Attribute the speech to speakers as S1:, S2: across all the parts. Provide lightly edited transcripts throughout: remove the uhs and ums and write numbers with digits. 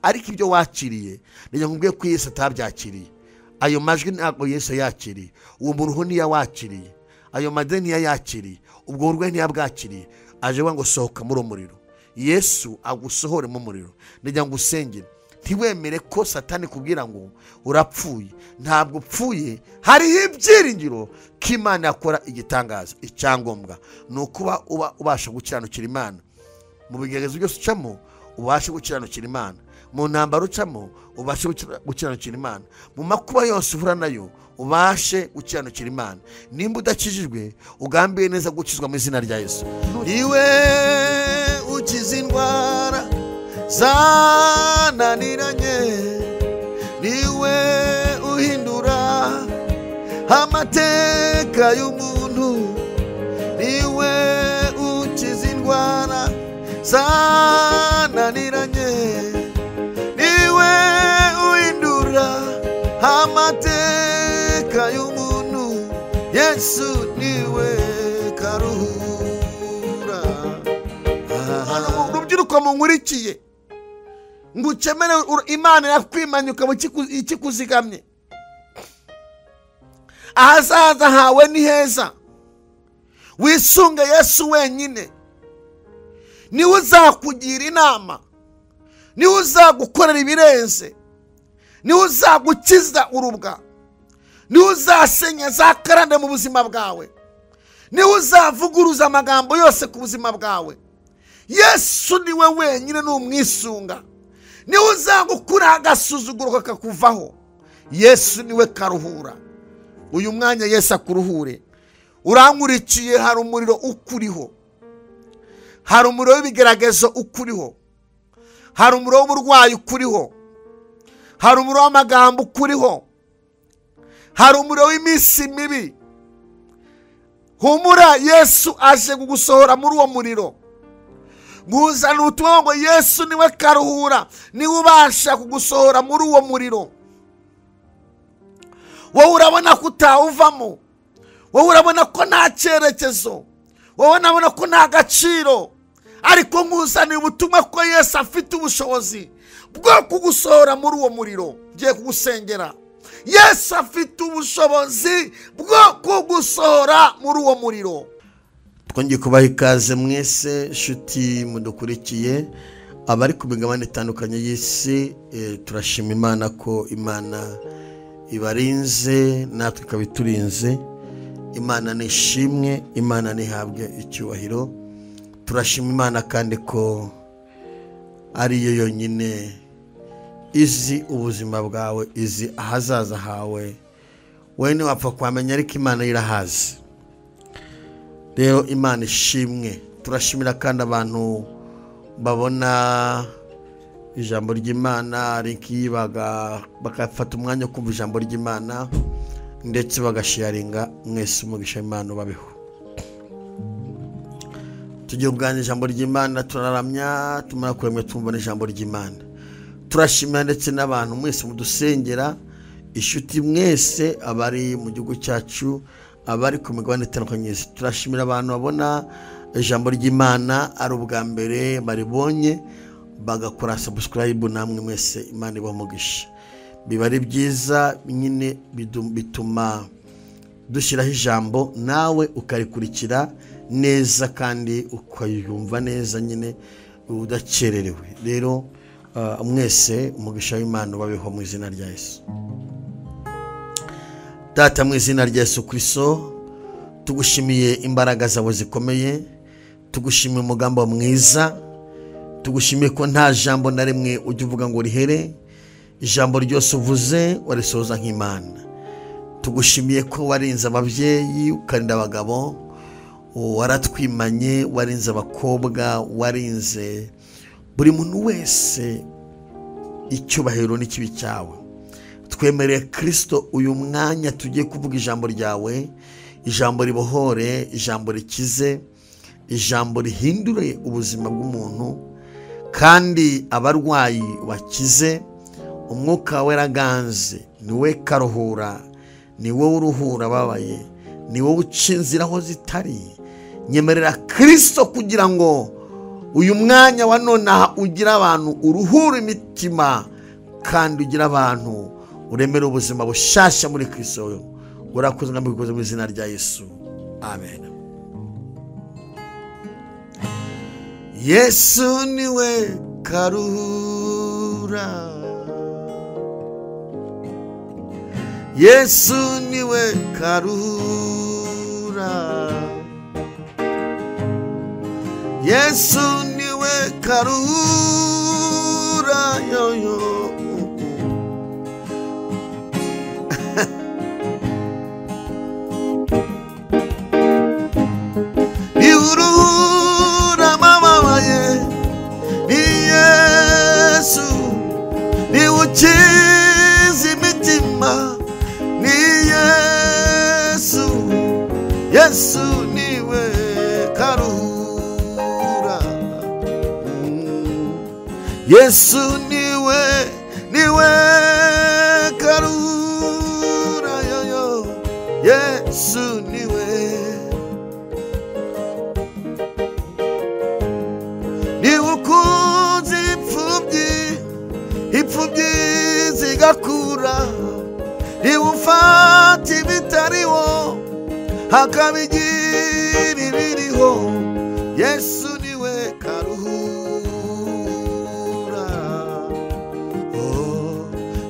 S1: Ariko ibyo wakiriye ndagira ngo ko Yesu atabyakiriye. Ayo majwi ntabwo Yesu yakiriye, uwo muruho ntiyawakiriye, ayo madeni ntiyayakiriye, ubwo burwayi ntiyabwakiriye. Aje ngo sohoka muri uwo muriro. Yesu agusohore mu muriro. Ndagira ngo usengere, ntiwemere ko Satani kubwira ngo urapfuye. Ntabwo upfuye, hariho ibyiringiro ko Imana yakora igitangaza. Icyangombwa ni ukuba uba ubasha gukiranukira Imana mu bigeragezo byose ucamo, ubashe gukiranukira Imana mu ntambaro ucamo, ubashe gukiranukira Imana mu makuba yose uhura nayo, ubashe gukiranukira Imana. Nimba udakijijwe, ugambiye neza gukizwa mu izina rya Yesu. Niwe ukiza indwara zananiranye, niwe uhindura amateka y'umuntu, niwe ukiza indwara zananiranye, niwe uhindura amateka y'umuntu. Yesu niwe karuhura. Urubyiruko munkurikiye, ngo ukemere Imana yakwimanye ukaba ikikuzigamye. Ahazaza hawe ni heza, wisunge Yesu wenyine. Niwe uzakugira inama, niwe uzagukorera ibirenze, niwe uzagukiza urubwa, niwe uzasenya za karande mu buzima bwawe, niwe uzavuguruza amagambo yose ku buzima bwawe. Yesu niwe wenyine n'umwisunga, niwe uzagukura agasuzuguro kakakuvaho. Yesu niwe karuhura. Uyu mwanya Yesu akuruhure. Urankurikiye, hari umuriro ukuriho, hari umuriro w'ibigeragezo ukuriho, hari umuriro w'uburwayi ukuriho, hari umuriro w'amagambo ukuriho, hari umuriro w'iminsi mibi. Humura, Yesu aje kugusohora muri uwo muriro. Nguzana ubutumwa ngo Yesu niwe karuhura, niwe ubasha kugusohora muri uwo muriro. Wowe urabona ko utawuvamo, wowe urabona ko nta cyerekezo, wowe urabona ko nta gaciro, ariko nkuzaniye ubutumwa ko Yesu afite ubushobozi bwo kugusohora muri uwo muriro. Ngiye kugusengera. Yesu afite ubushobozi bwo kugusohora muri uwo muriro. Twongeye kubaha ikaze mwese nshuti mudukurikiye, abari ku migabane itandukanye y'isi. Turashima Imana ko Imana ibarinze, natwe ikaba iturinze. Imana nishimwe, Imana nihabwe icyubahiro. Turashima Imana kandi ko ariyo yonyine izi ubuzima bwawe, izi ahazaza hawe. Wowe ntiwapfa kuhamenya, ariko Imana irahazi. Rero Imana ishimwe. Turashimira kandi abantu babona ijambo ry'Imana, linki bakafata umwanya wo kumva ijambo ry'Imana ndetse bagasharinga. Mwese umugisha Imana ubabeho. Tugiye kuganira ijambo ry'Imana, turaramya, tumara kuremwa tumva ijambo ry'Imana. Turashimira ndetse n'abantu mwese mudusengera, inshuti mwese abari mu gihugu cyacu, abari ku migabane itandukanye. Turashimira abantu babona ijambo ry'Imana ari ubwa mbere baribonye bagakora subscribe. Namwe mwese Imana ibahe umugisha. Biba ari byiza nyine, bituma dushyiraho ijambo nawe ukarikurikira neza kandi ukayumva neza nyine udakererewe. Rero mwese umugisha w'Imana ubabeho mu izina rya Yesu. Data, mu izina rya Yesu Kristo, tugushimiye imbaraga zawe zikomeye, tugushimiye umugambi mwiza, tugushimiye ko nta jambo na rimwe ujya uvuga ngo rihere. Ijambo ryose uvuze warisohoza nk'Imana. Tugushimiye ko warinze ababyeyi, ukarinda abagabo, waratwimanye, warinze abakobwa, warinze buri muntu wese. Icyubahiro n'ikibi cyawe. Twemereye Kristo uyu mwanya tugiye kuvuga ijambo ryawe, ijambo ribohore, ijambo rikize, ijambo rihindure ubuzima bw'umuntu, kandi abarwayi bakize. Umwuka weraganze, niwe karuhura, ni wowe uruhura ababaye, ni wowe uca inzira aho zitari. Nyemerera Kristo kugira ngo Uyu mwanya wa nonaha ugira abantu uruhura imitima, kandi ugira abantu uremera ubuzima bushasha muri Kristo. Urakoze ngamubikoze mu izina rya Yesu, amen. Yesu niwe karuhura, Yesu niwe karuhura, Yesu niwe karuhura yoyo. Niuruhura mama ye ni Yesu, niukiza imitima ni Yesu. Yesu niwe karuhura, Yesu niwe niwe karuhura yoyo. Yesu niwe niwe imfubyi, imfubyi zigakura, niwe ufata ibitariho hakabigira ibiriho. Yesu niwe karuhura, oh,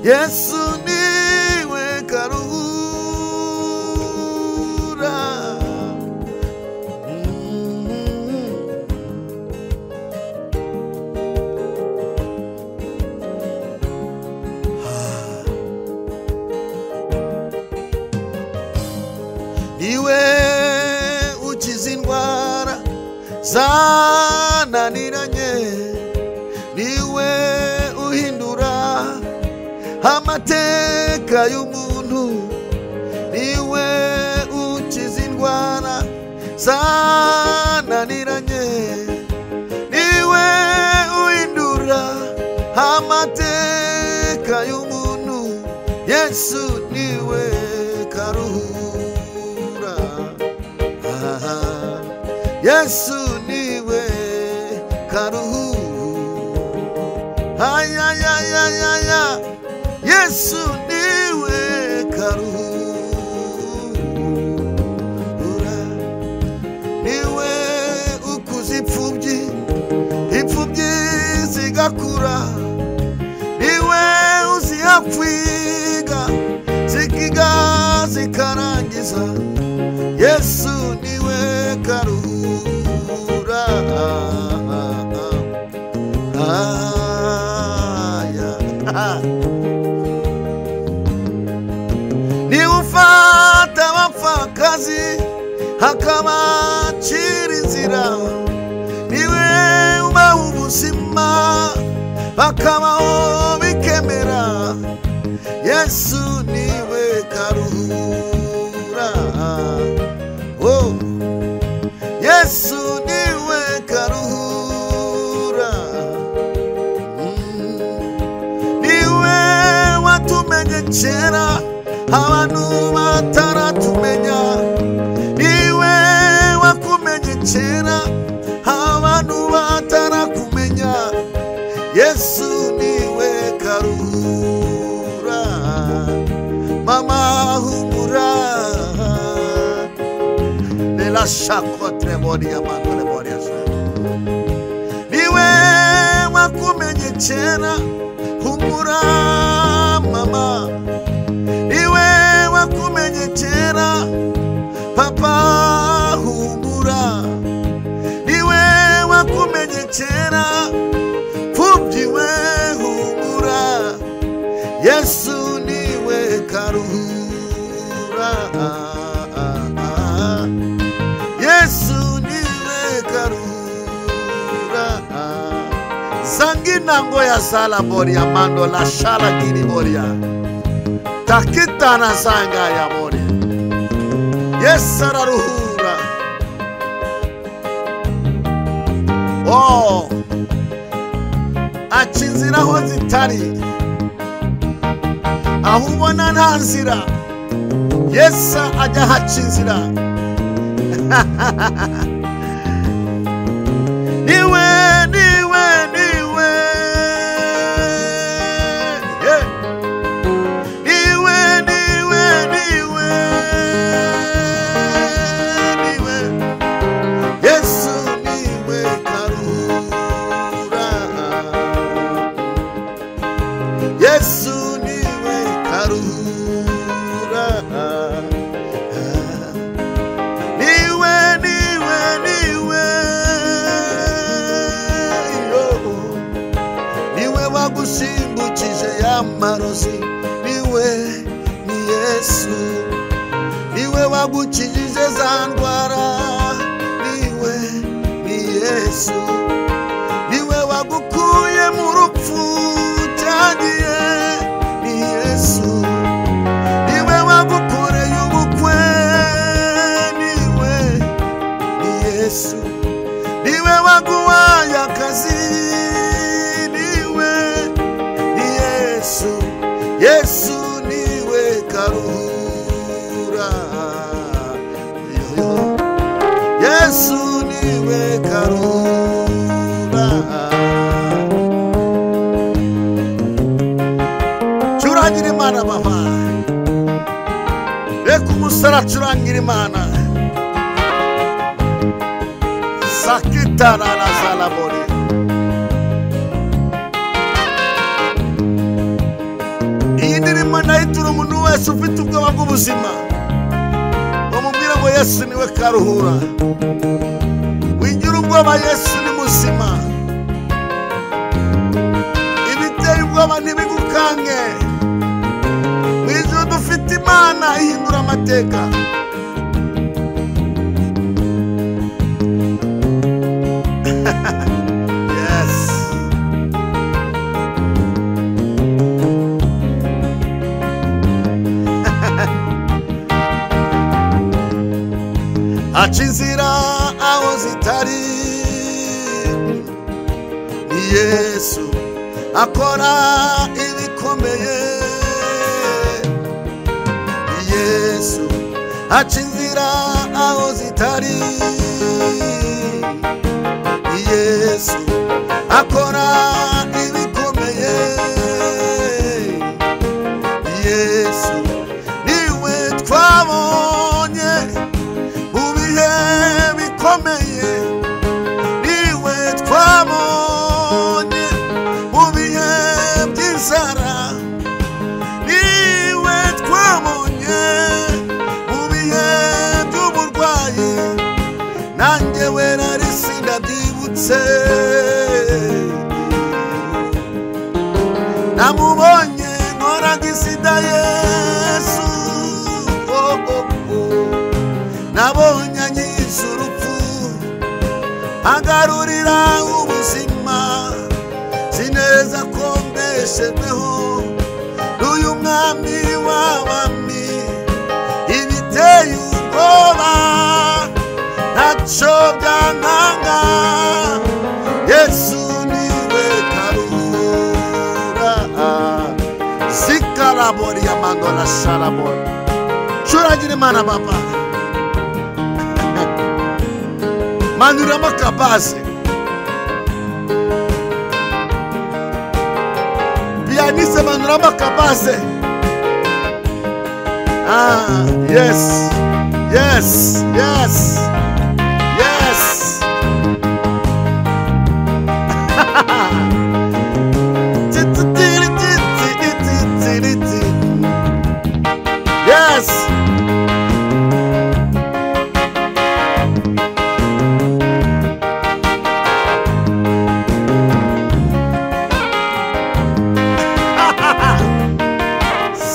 S1: Yesu niwe karuhura. Niwe ukiza indwara zananiranye, niwe uhindura amateka y'umuntu, niwe ukiza indwara zananiranye, niwe uhindura amateka y'umuntu. Yesu niwe karuhura, Yesu niwe karuhura. Ay ay ay ay ay, Yesu niwe karuhura, niwe ukuza imfubyi, imfubyi zigakura, niwe uziha kwiga zikiga zikarangiza. Yesu niwe karuhura. Niwe ufata abapfakazi akabacira inzira, niwe ubaha ubuzima bakabaho bikemera. Yesu niwe karuhura, oh, Yesu niwe karuhura. Niwe watumenye kera abantu bataratumenya, niwe wakumenye kera abantu batarakumenya. Yesu niwe karuhura, mama humura nela shakotre boria mandole boria. Niwe wakumenye kera, humura mama, niwe wakumenye kera papa humura, niwe wakumenye kera pfubyiwe humura. Yesu niwe karuhura, Yesu niwe karuhura. Zanginango ya sala boria mando la shala giri boria takitana zanga ya boria. Yesu araruhura. Oh, aca inzira aho zitari, aho ubona nta nzira, Yesu ajya ahaca inzira. Niwe Yesu niwe Karuhura. Niwe, niwe, niwe, yo. Niwe wagusimbukije y'amarozi, niwe ni Yesu. Niwe wagukijije za ndwara, niwe ni Yesu. Niwe wagukuye mu rupfu cyagiye, ni Yesu. Niwe wagukoreye ubukwe, niwe ni Yesu. Niwe waguhaye akazi, niwe ni Yesu. Yesu niwe Karuhura. Yesu niwe Karuhura. Curangira Imana baba, reka umusore acurangira Imana. Sakitana na zalabori. Iyi ndirimbo ndayitura umuntu wese ufite ubwoba bw'ubuzima, bamubwira ngo Yesu niwe Karuhura. Wigira ubwoba, Yesu ni muzima. Ibiteye ubwoba ntibigukange. Mu ijuru dufite Imana ihindura amateka. Yes. Aca inzira aho zitari, ni Yesu akora ibikomeye. Ni Yesu aca inzira aho zitari, ni Yesu akora ibikomeye. Ni Yesu niwe twabonye mu bihe bikomeye, niwe twabonye mu bihe by'inzara, niwe twabonye mu bihe by'uburwayi. Nanjye we nari sindabyibutse, namubonye nkoraga isida Yesu. Oh, oh, oh. Nabonye ankiza urupfu, agarurira ubuzima. Sineza ko mbeshejweho n'uyu mwami w'abami. Ibiteye ubwoba ntacyo byankanga, Yesu niwe Karuhura. Zikarabori ya sharabori. Curagira Imana baba, manuramo akabaze. Pianiste manuramo akabaze. Ah, yes, yes, yes, yes. Yes.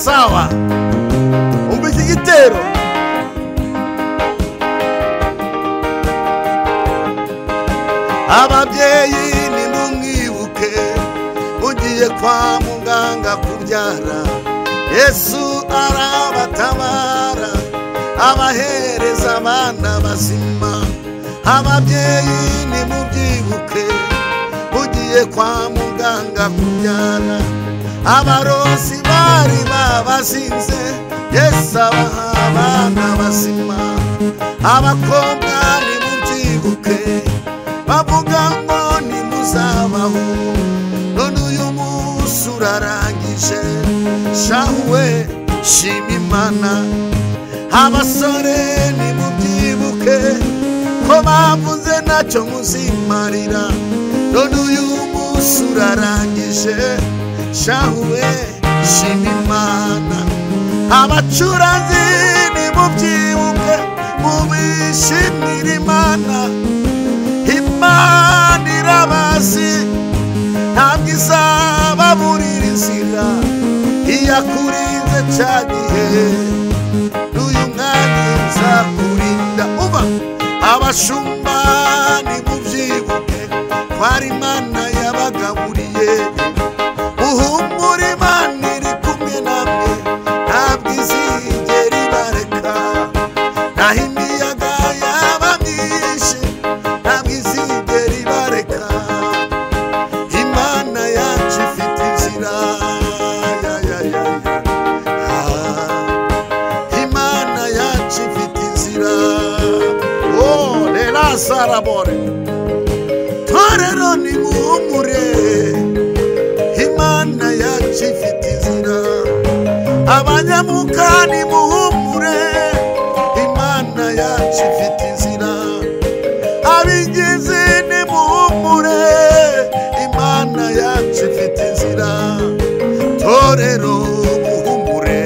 S1: Sawa. Umva iki gitero. Ababyeyi nimumwibuke, ugiye kwa muganga kubyara, Yesu arabatabara, abahereza abana bazima. Ababyeyi nimubyibuke, ugiye kwa muganga kubyara, abarozi bari babazinze, Yesu abaha abana bazima. Abakobwa nimubyibuke, bavuga ngo ntimuzabaho, none uyu munsi urarangije. Shahuwe shima Imana. Abasore nimubyibuke, ko bavuze ntacyo muzimarira, none uyu munsi urarangije. Shawe shima Imana. Abacuranzi nimubyibuke mubishimire Imana. Imana irabazi, ntabwo izababurira inzira. Iyakurinze cya gihe n'uyu mwanya izakurinda. Uba abashumba nimubyibuke ko ari Imana yabagaburiye. Muhumure, Imana iri kumwe namwe, ntabwo izigera ibareka. Naho imiyaga yaba myinshi, ntabwo izigera ibareka. Imana yacu ifite inzira. Ya, ya, ya, ya. Ah. Imana yacu ifite inzira. Oh, lerasarabore. Torero nimuhumure, Imana yacu ifite inzira. Abanyamuka nimuhumure, Imana yacu ifite inzira. Ab'ingenzi nimuhumure, Imana yacu ifite inzira. Torero muhumure,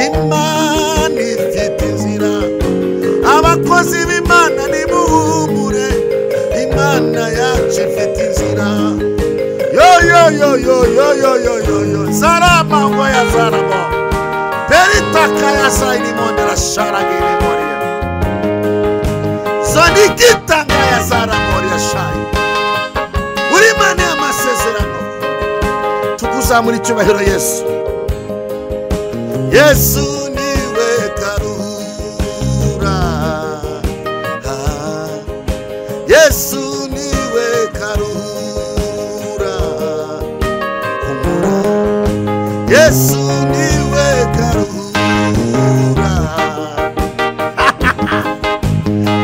S1: Imana ifite inzira. Abakozi b'Imana nimuhumure, Imana yacu ifite inzira. Yo yo yo yo yo yo yo yo yo. Zarama ngo ya zarama. Peritaka ya sayilimondera sharagiri moria. Zonikitanga ya zaramoria shayi. Uri Imana y'amasezerano. Tukuzamura icyubahiro Yesu. Yesu niwe karura. Ah. Yesu niwe karura. Humura. Yesu niwe karura.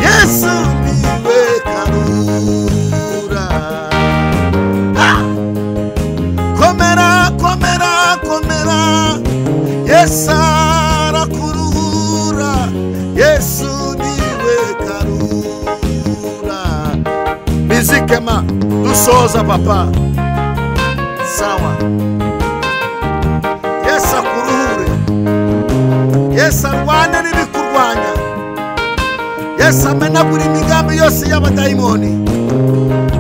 S1: Yesu niwe karura. Ah! Komera, komera, komera. Yesu arakuruhura. Yesu niwe karura. Mizikema dusoza papa. Sawa. Yesu akuruhure. Yesu arwane n'ibikurwanya. Yesu amenagura imigambi yose y'abadayimoni.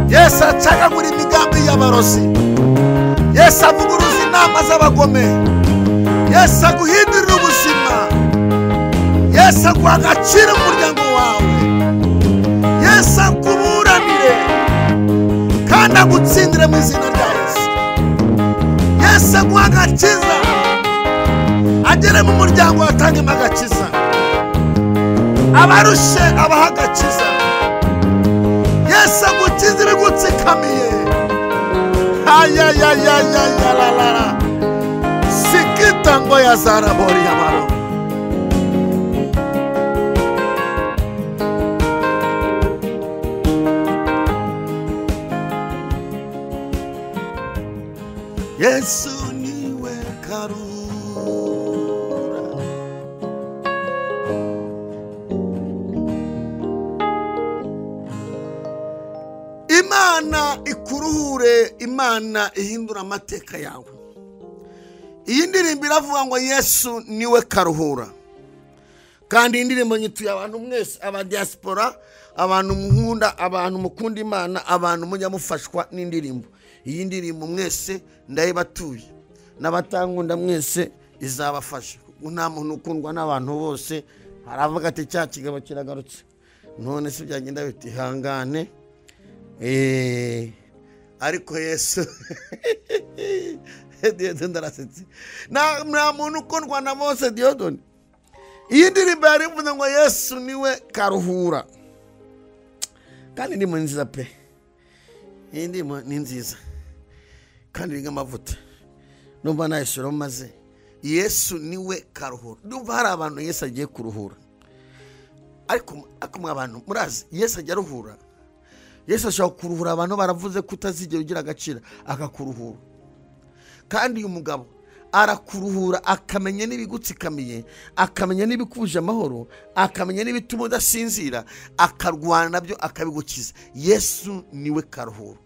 S1: Yesu acagagura imigambi y'abarozi. Yesu avuguruza inama z'abagome. Yesu aguhindurira ubuzima. Yesu aguha agaciro mu muryango wawe. Yesu akuburanire kandi agutsindire mu izina rya Yesu. Yesu aguha agakiza, agere mu muryango atangemo agakiza. Abarushe abaha agakiza. Yesu agukiza ibigutsikamiye. Ayayayayayararara. Sikita ngo ya zarabori yamaro. Yesu niwe karura. Imana ikuruhure, Imana ihindura amateka yawe. Iyi ndirimbo iravuga ngo Yesu niwe karuhura. Kandi iyi ndirimbo nyituye abantu mwese, aba diaspora, abantu munkunda, abantu mukunda Imana, abantu mujya mufashwa n'indirimbo. Iyi ndirimbo mwese ndayibatuye, n'abatankunda mwese izabafasha. Nta muntu ukundwa n'abantu bose. Haravuga ati cya kigabo kiragarutse. None se byagenda biti hangane. Ariko Yesu Diyodoni ndarasetse. Nta muntu ukundwa na bose Diyodoni. Iyi ndirimbo yari ivuze ngo Yesu niwe karuhura. Kandi indirimbo ni nziza pe. Iyi ndirimbo ni nziza kandi irimo amavuta. Numva nayisubiramo maze. Yesu niwe karuhura. Ndumva hari abantu Yesu agiye kuruhura. Ariko mwa bantu murazi Yesu ajya aruhura. Yesu ashobora kuruhura abantu baravuze ko utazigera ugira agaciro, akakuruhura. Kandi uyu mugabo arakuruhura, akamenya n'ibigutsikamiye, akamenya n'ibikuje amahoro, akamenya n'ibituma udasinzira, akarwana nabyo akabigukiza. Yesu niwe karuhura.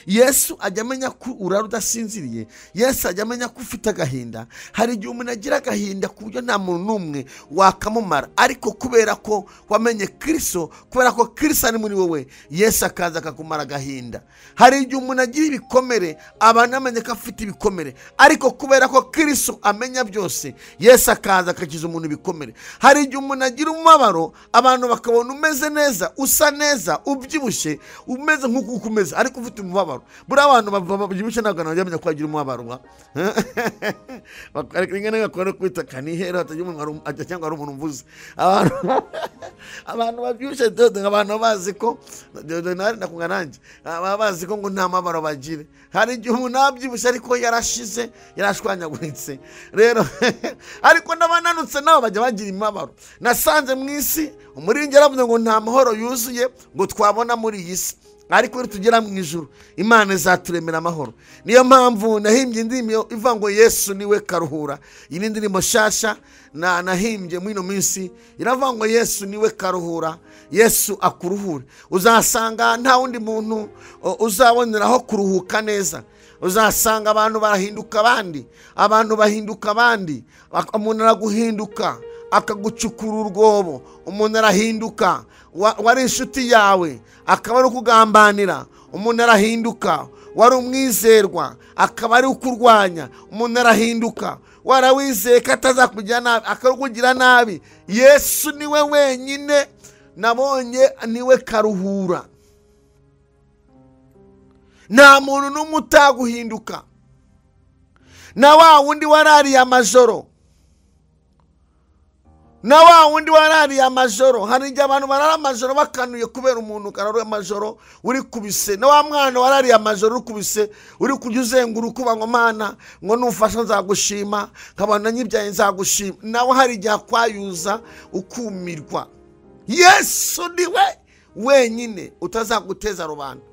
S1: Yesu ajya amenya ko urara udasinziriye. Yesu ajya amenya ko ufite agahinda. Hari igihe umuntu agira agahinda ku buryo nta muntu n'umwe wakamumara, ariko kubera ko wamenye Kristo, kubera ko Kristo ari muri wowe, Yesu akaza akakumara agahinda. Hari igihe umuntu agira ibikomere, abantu bamenye ko afite ibikomere, ariko kubera ko Kristo amenya byose, Yesu akaza akakiza umuntu ibikomere. Hari igihe umuntu agira umubabaro, abantu bakabona umeze neza, usa neza, ubyibushye, umeze nk'uko umeze, ariko ufite umubabaro. Buriya abantu babyibushye ntabwo bamenya ko bagira umubabaro. Rimwe bakora kwita kanihera hatagira umuntu cyangwa ari umuntu mvuze. Abantu babyibushye dodo abantu bazi ko nakunga nanjye baba bazi ko ngo nta mabaro bagira. Hari igihe umuntu abyibushye ariko yarashize, yarashwanyaguritse. Rero ariko n'abananutse nabo bajya bagira imibabaro. Nasanze mu isi umuringi yaravuze ngo nta mahoro yuzuye ngo twabona muri iyi si, ariko tugera mu ijuru Imana izaturemera amahoro. Niyo mpamvu nahimbye indirimbo ivuga ngo Yesu niwe karuhura. Iyi ni indirimbo shasha na nahimbye muri ino minsi, iravuga ngo Yesu niwe karuhura, Yesu akuruhure. Uzasanga nta wundi muntu uzaboneraho kuruhuka neza. Uzasanga abantu barahinduka abandi, abantu bahinduka abandi, umuntu araguhinduka akagucukura urwobo, umuntu arahinduka wari inshuti yawe akaba ari ukugambanira, umuntu arahinduka wari umwizerwa akaba ari ukurwanya, umuntu arahinduka warawizeye ko atazakugira nabi akakugira nabi. Yesu niwe wenyine nabonye niwe karuhura. Nta muntu n'umwe utaguhinduka. Na wa wundi warariye amajoro, na wa wundi warariye amajoro. Hari igihe abantu barara amajoro bakanuye kubera umuntu karara amajoro uri kubise. Na wa mwana warariye amajoro uri kubise, uri kujya uzenguruka uba ngo Mana ngo nufasha nzagushima, nkabona nyibyaye nzagushima. Nawe hari igihe akwayuza ukumirwa. Yesu niwe wenyine utazaguteza rubanda.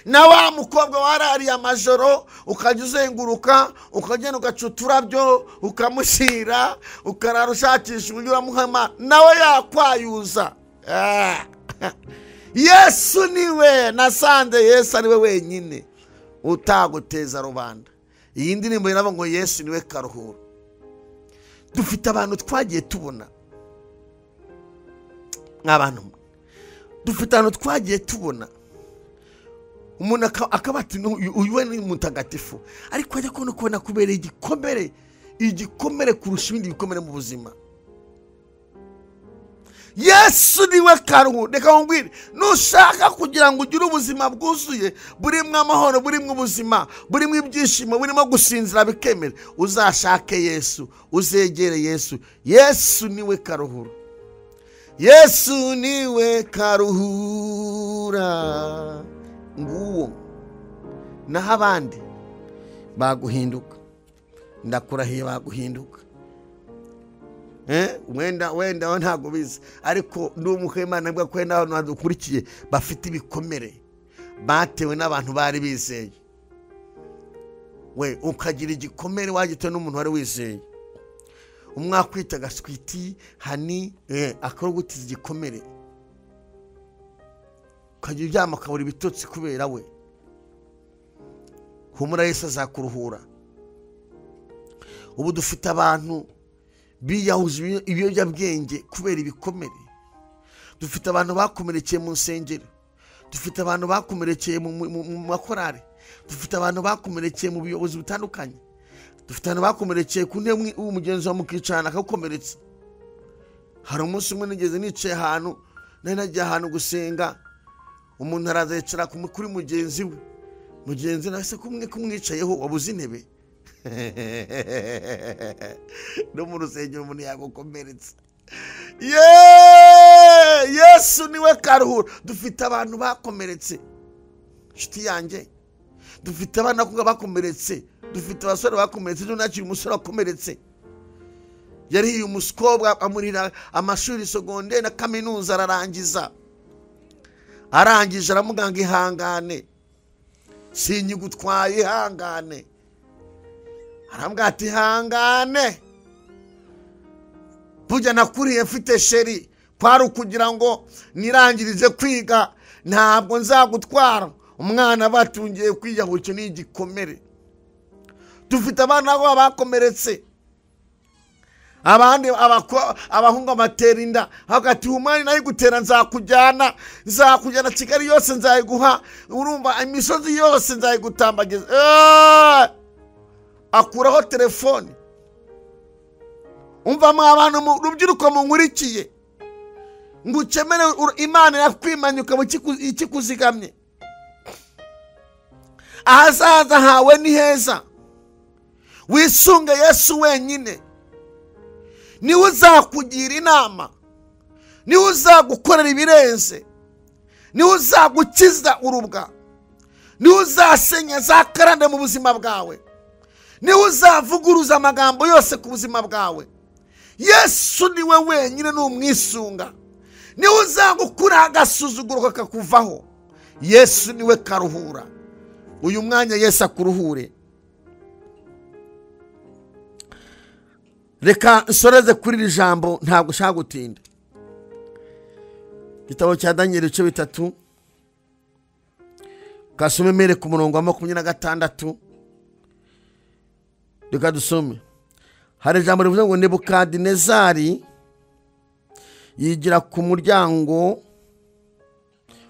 S1: Na wa mukobwa warariye amajoro ukajya uzenguruka, ukagenda ugaca uturabyo ukamushyira, ukarara ushakisha uburyo uramuhama, nawe yakwayuza. Yesu niwe nasanze, Yesu ariwe wenyine utaguteza rubanda. Iyi ndirimbo iravuga ngo Yesu niwe karuhura. Dufite abantu twagiye tubona nk'abantu, dufite abantu twagiye tubona umuntu akaba ati uyu we ni mutagatifu, ariko ajya kubona kubona kubera igikomere, igikomere kurusha ibindi bikomere mu buzima. Yesu niwe karuhura. Reka nkubwire, nushaka kugira ngo ugire ubuzima bwuzuye, burimo amahoro, burimo ubuzima, burimo ibyishimo, burimo gusinzira bikemera, uzashake Yesu, uzegere Yesu. Yesu niwe karuhura. Yesu niwe karuhura. Nguwo. Naho abandi baguhinduka, ndakurahiye baguhinduka. Wenda wenda ntabwo bizi, ariko ndumuka Imana bwa kwenda abantu badukurikiye bafite ibikomere batewe n'abantu bari bizeye. We ukagira igikomere wagitewe n'umuntu wari wizeye, umwakwita gaswiti hani akarugutiza igikomere, ukagira ibyama ukabura ibitotsi kubera we. Humura, Yesu azakuruhura. Ubu dufite abantu biyahuje ibiyobyabwenge kubera ibikomere. Dufite abantu bakomerekeye mu nsengero, dufite abantu bakomerekeye mu makorari, dufite abantu bakomerekeye mu buyobozi butandukanye, dufite abantu bakomerekeye ku ntebe umugenzi wa mukicarana akagukomeretsa. Hari umunsi umwe nigeze nicaye ahantu, nari nagiye ahantu gusenga, umuntu araza yicara kuri mugenzi we, mugenzi nawe se kumwe kumwicayeho wabuze intebe. No mu rusengero umuntu yagukomeretsa. Yesu niwe karuhura. Dufite abantu bakomeretse, inshuti yanjye, dufite abana bakomeretse, dufite abasore bakomeretse. Ejo nakiri umusore wakomeretse, yarihiye umukobwa amurira amashuri secondaire na kaminuza ararangiza, arangije aramuganga ihangane, sinyigutwaye ihangane, arambwira ati ihangane, burya nakuriye mfite sheri, kwari ukugira ngo nirangirize kwiga, ntabwo nzagutwara. Umwana batungiye kwiyahura, icyo ni igikomere. Dufite abana babo bakomeretse, abandi abahungu amatera inda, hagati umwana nayo gutera, nzakujyana, nzakujyana Kigali yose nzayiguha, urumva imisozi yose nzayigutambagiza. Akuraho telefone. Umva mwa abantu mu rubyiruko munkurikiye, ngo ukemere Imana yakwimanye ukaba ikikuzigamye. Ahazaza hawe ni heza, wisunge Yesu wenyine. Niwe uzakugira inama, niwe uzagukorera ibirenze, niwe uzagukiza urubwa, niwe uzasenya za karande mu buzima bwawe, niwe uzavuguruza amagambo yose ku buzima bwawe. Yesu niwe wenyine n'umwisunga, niwe uzagukura agasuzuguro kakakuvaho. Yesu niwe karuhura. Uyu mwanya Yesu akuruhure. Reka nsoreze kuri iri jambo, ntabwo ushaka gutinda. Igitabo cya Daniel ibice 3, kasome mere ku murongo wa 26. Reka dusome. Hari ijambo rivuze ngo Nebukadinezari yigira ku muryango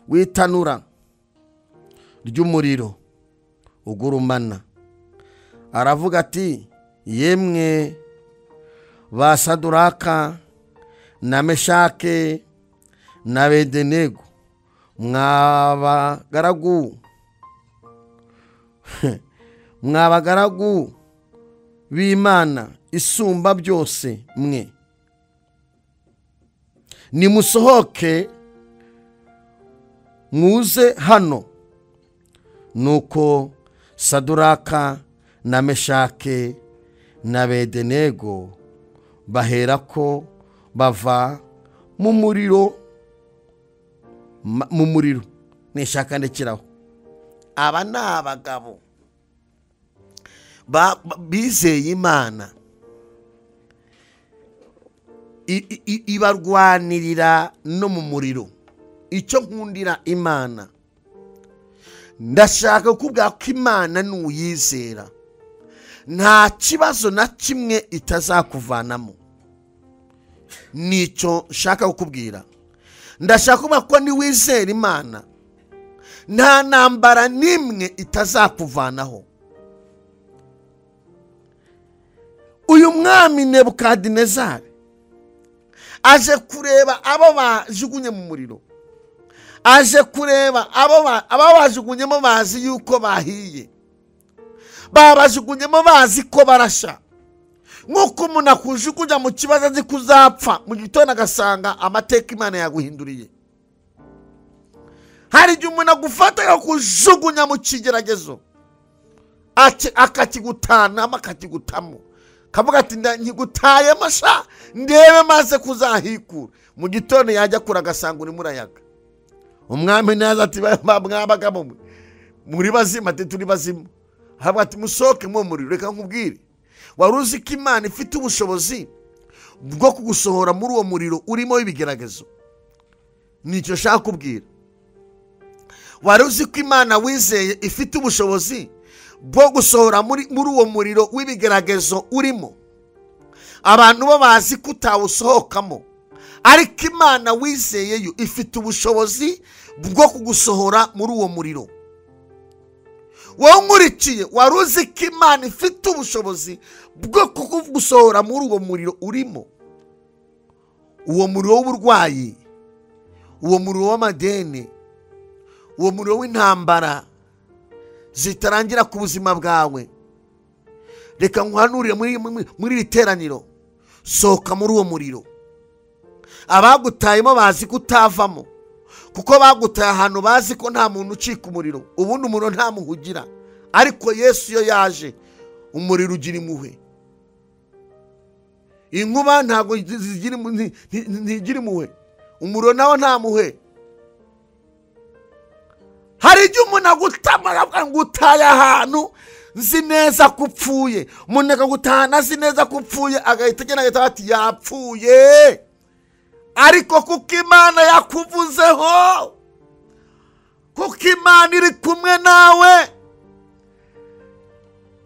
S1: w'itanura ry'umuriro ugurumana, aravuga ati yemwe ba Saduraka na Meshake na Abedenego, mwabagaragu b'Imana isumba byose mwe, nimusohoke muze hano. Nuko Saduraka na Meshake na Abedenego baherako bava mu muriro. Mu muriro nishaka ndekiraho. Aba ni abagabo bizeye Imana, ibarwanirira no mu muriro. Icyo nkundira Imana, ndashaka kukubwira ko Imana nuyizera nta kibazo na kimwe itazakuvanamo. Nicyo nshaka kukubwira. Ndashaka kuvuga ko niwizera Imana nta ntambara n'imwe itazakuvanaho. Uyu mwami Nebukadinezari aje kureba abo bajugunye mu muriro, aje kureba abo bajugunyemo bazi yuko bahiye, babajugunyemo bazi ko barasha. Nk'uko umuntu akujugunya mu kibazo azi kuzapfa, mu gitondo agasanga amateka Imana yaguhinduriye. Hari igihe umuntu agufata akakujugunya mu kigeragezo, akakigutanamo, akakigutamo, kavuga ati nkigutayemo sha ndebe maze kuzahikura. Mu gitondo yajya kure agasanga urimo urayaga. Umwami naza ati mwabagabo mwe muri bazima, ati turi bazima. Havuga ati musohoke mu muriro. Reka nkubwire, wari uzi ko Imana ifite ubushobozi bwo kugusohora muri uwo muriro urimo ibigeragezo? Nicyo nshaka kubwira. Wari uzi ko Imana wizeye ifite ubushobozi bwo gusohora muri uwo muriro w'ibigeragezo urimo? Abantu bo bazi ko utawusohokamo, ariko Imana wizeye yo ifite ubushobozi bwo kugusohora muri uwo muriro. Wowe nkurikiye, wari uzi ko Imana ifite ubushobozi bwo kugusohora muri uwo muriro urimo? Uwo muriro w'uburwayi, uwo muriro w'amadeni, uwo muriro w'intambara zitarangira ku buzima bwawe. Reka nkuhanurire muri iri teraniro, sohoka muri uwo muriro. Abagutayemo bazi ko utavamo, kuko bagutaye ahantu bazi ko nta muntu ucika umuriro. Ubundi umuriro nta muhugira, ariko Yesu iyo yaje umuriro ugira impuhwe. Inkuba ntabwo ntigira impuhwe, umuriro nawo nta muhwe. Hari igihe umuntu agutama ngo utaye ahantu nzi neza ko upfuye, umuntu akagutahana azi neza ko upfuye, agahita agenda agahita ati yapfuye. Ariko kuko Imana yakuvuzeho, Kuko Imana iri kumwe nawe.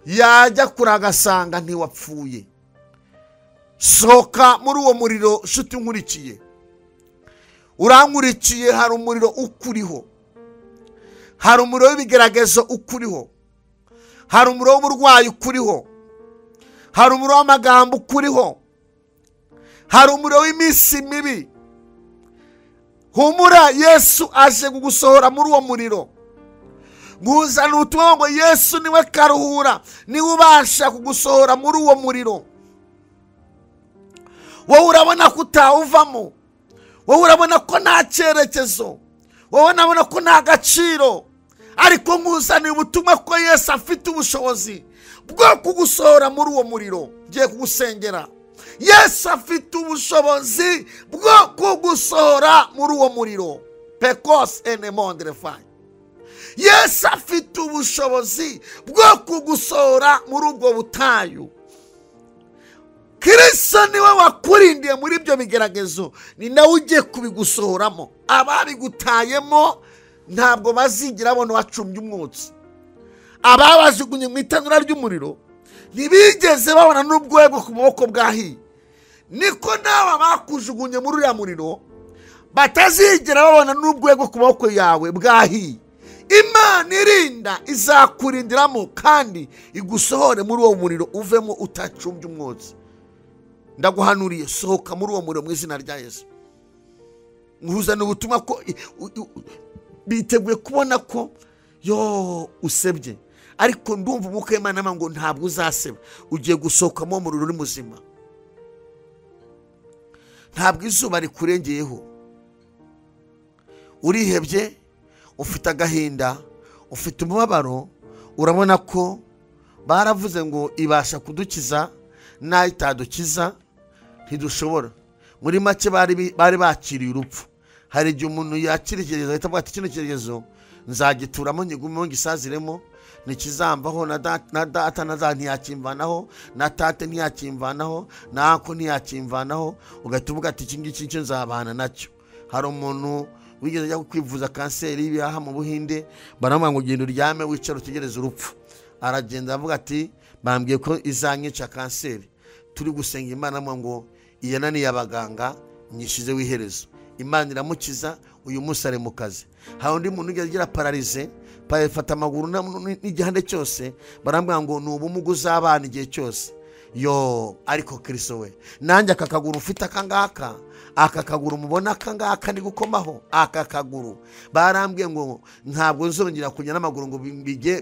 S1: Yajya kuragasanga ntiwapfuye. Sohoka muri uwo muriro nshuti nkurikiye. Urankurikiye, hari umuriro ukuriho, hari umuriro w'ibigeragezo ukuriho, hari umuriro w'uburwayi ukuriho, hari umuriro w'amagambo ukuriho, hari umuriro w'iminsi mibi. Humura, Yesu aje kugusohora muri uwo muriro. Nkuzana ubutumwa ngo Yesu niwe karuhura, niwe ubasha kugusohora muri uwo muriro. Wowe urabona ko utawuvamo, wowe urabona ko nta cyerekezo, wowe urabona ko nta gaciro, ariko nkuzaniye ubutumwa ko Yesu afite ubushobozi bwo kugusohora muri uwo muriro. Ngiye kugusengera. Yesu afite ubushobozi bwo kugusohora muri uwo muriro. Pekos ene mondre fai. Yesu afite ubushobozi bwo kugusohora muri ubwo butayu. Kristo niwe wakurindiye muri ibyo bigeragezo, ni nawe ugiye kubigusohoramo. Ababigutayemo ntabwo bazigira babona wacumbye umwotsi. Ababajugunye mu itanura ry'umuriro ntibigeze babona n'ubwego ku maboko bwahiye. Niko n'aba bakujugunye muri uriya muriro batazigera babona n'ubwego ku maboko yawe bwahiye. Imana irinda izakurindiramo kandi igusohore muri uwo muriro, uvemo utacumbye umwotsi. Ndaguhanuriye, sohoka muri uwo muriro mu izina rya Yesu. Nkuzana ubutumwa ko biteguye kubona ko yo usebye, ariko ndumva umwuka w'Imana ngo ntabwo uzaseba, ugiye gusohoka mu muriro uri muzima. Ntabwo izuba rikurengeyeho, urihebye, ufite agahinda, ufite umubabaro, urabona ko baravuze ngo ibasha kudukiza nayo itadukiza ntidushobora. Muri make bari bakiriye urupfu. Hari igihe umuntu yakira icyerekezo ahita avuga ati kino cyerekezo nzagituramo, nyigumemo, ngisaziremo, ntikizamvaho, na data na za ntiyakimvanaho, na tate ntiyakimvanaho, na ako ntiyakimvanaho, ugahita uvuga ati iki ngiki cyo nzabana nacyo. Hari umuntu wigeze ajya kwivuza kanseri y'ibihaha mu Buhinde, baramubwira ngo genda uryame wicare utegereze urupfu. Aragenda avuga ati bambwiye ko izanyica kanseri, turi gusenga Imana ngo iyananiye abaganga nyishize w'iherezo. Imana iramukiza, uyu munsi ari mu kazi. Hari undi muntu ugeze agira pararize, fata amaguru n'igihande cyose, barambwira ngo ni ubumuga uzabana igihe cyose. Yo, ariko Kristo we, nanjye aka kaguru ufite aka ngaka, aka kaguru mubona aka ngaka ndi gukomaho, aka kaguru barambwiye ngo ntabwo nzongera kujya n'amaguru ngo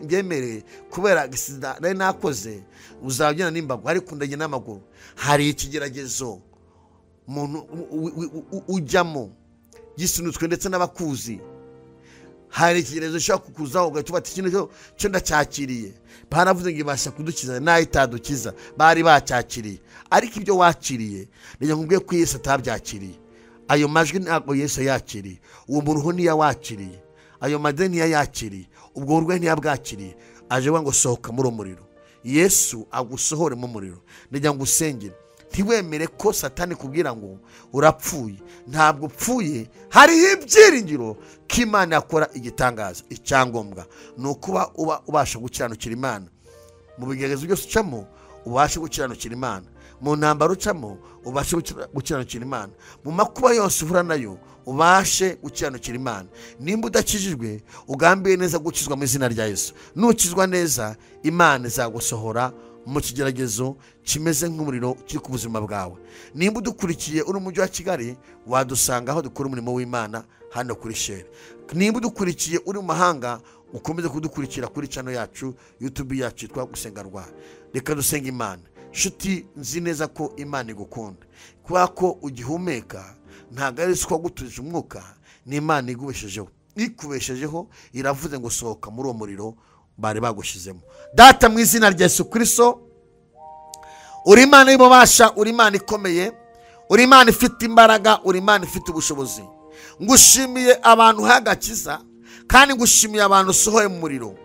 S1: byemereye kubera agisida nari nakoze, uzagenda n'imbago, ariko ndagenda n'amaguru. Hari ikigeragezo umuntu ujyamo gisunutswe ndetse n'abakuzi. Hari ikigeragezo ushobora kukuzaho ugahita uba ati kino cyo ndacyakiriye. Baravuze ngo ibasha kudukiza nayo itadukiza, bari bacyakiriye. Ariko ibyo wakiriye ndagira ngo nkubwire ko Yesu atabyakiriye. Ayo majwi ntabwo Yesu yakiriye, uwo muruho ntiyawakiriye, ayo madeni ntiyayakiriye, ubwo burwayi ntiyabwakiriye. Aje avuga ngo sohoka muri uwo muriro. Yesu agusohore mu muriro. Ndagira ngo usengere, ntiwemere ko Satani kubwira ngo urapfuye. Ntabwo upfuye, hariho ibyiringiro ko Imana yakora igitangaza. Icyangombwa ni ukuba ubasha gukiranukira Imana mu bigeragezo byose ucamo, ubashe gukiranukira Imana mu ntambaro ucamo, ubashe gukiranukira Imana mu makuba yose uhura nayo, ubashe gukiranukira Imana. Nimba udakijijwe, ugambiye neza gukizwa mu izina rya Yesu. Nukizwa neza, Imana izagusohora mu kigeragezo kimeze nk'umuriro kiri ku buzima bwawe. Nimba udukurikiye uri mu mujyi wa Kigali, wadusanga aho dukora umurimo w'Imana hano kuri Sheri. Nimba udukurikiye uri mu mahanga, ukomeze kudukurikira kuri channel yacu YouTube yacu yitwa Gusenga Rwa. Reka dusenge Imana. Nshuti, nzi neza ko Imana igukunda. Kubera ko ugihumeka ntabwo ari ko gutuje umwuka, ni Imana igubeshejeho. Ikubeshejeho iravuze ngo sohoka muri uwo muriro bari bagushizemo. Data mu izina rya Yesu Kristo, uri Imana y'ububasha, uri Imana ikomeye, uri Imana ifite imbaraga, uri Imana ifite ubushobozi. Ngushimiye abantu hagakiza, kandi ngushimiye abantu usohoye mu muriro.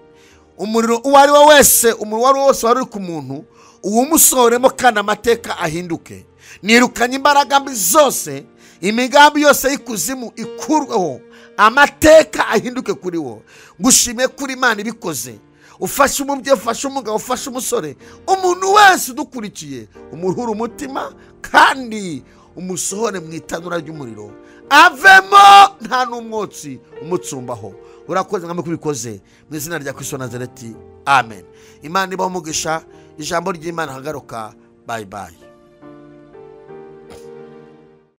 S1: Umuriro uwo ari we wese, umuriro uwo ari we wose wari uri ku muntu, uwumusohoremo kandi amateka ahinduke. Nirukanye imbaraga mbi zose, Imigambi yose y'ikuzimu ikurweho, amateka ahinduke kuri wo. Ngushimiye kuri Imana ibikoze. Ufashe umubyeyi, ufashe umugabo, ufashe umusore, umuntu wese udukurikiye, umuruhure umutima kandi umusohore mu itanura ry'umuriro, avemo nta n'umwotsi umutsumbaho. Urakoze Mwami ko ubikoze, mu izina rya Kristo Nazareti, amen. Imana ibahe umugisha. Ijambo ry'Imana hagaruka. Bye bye.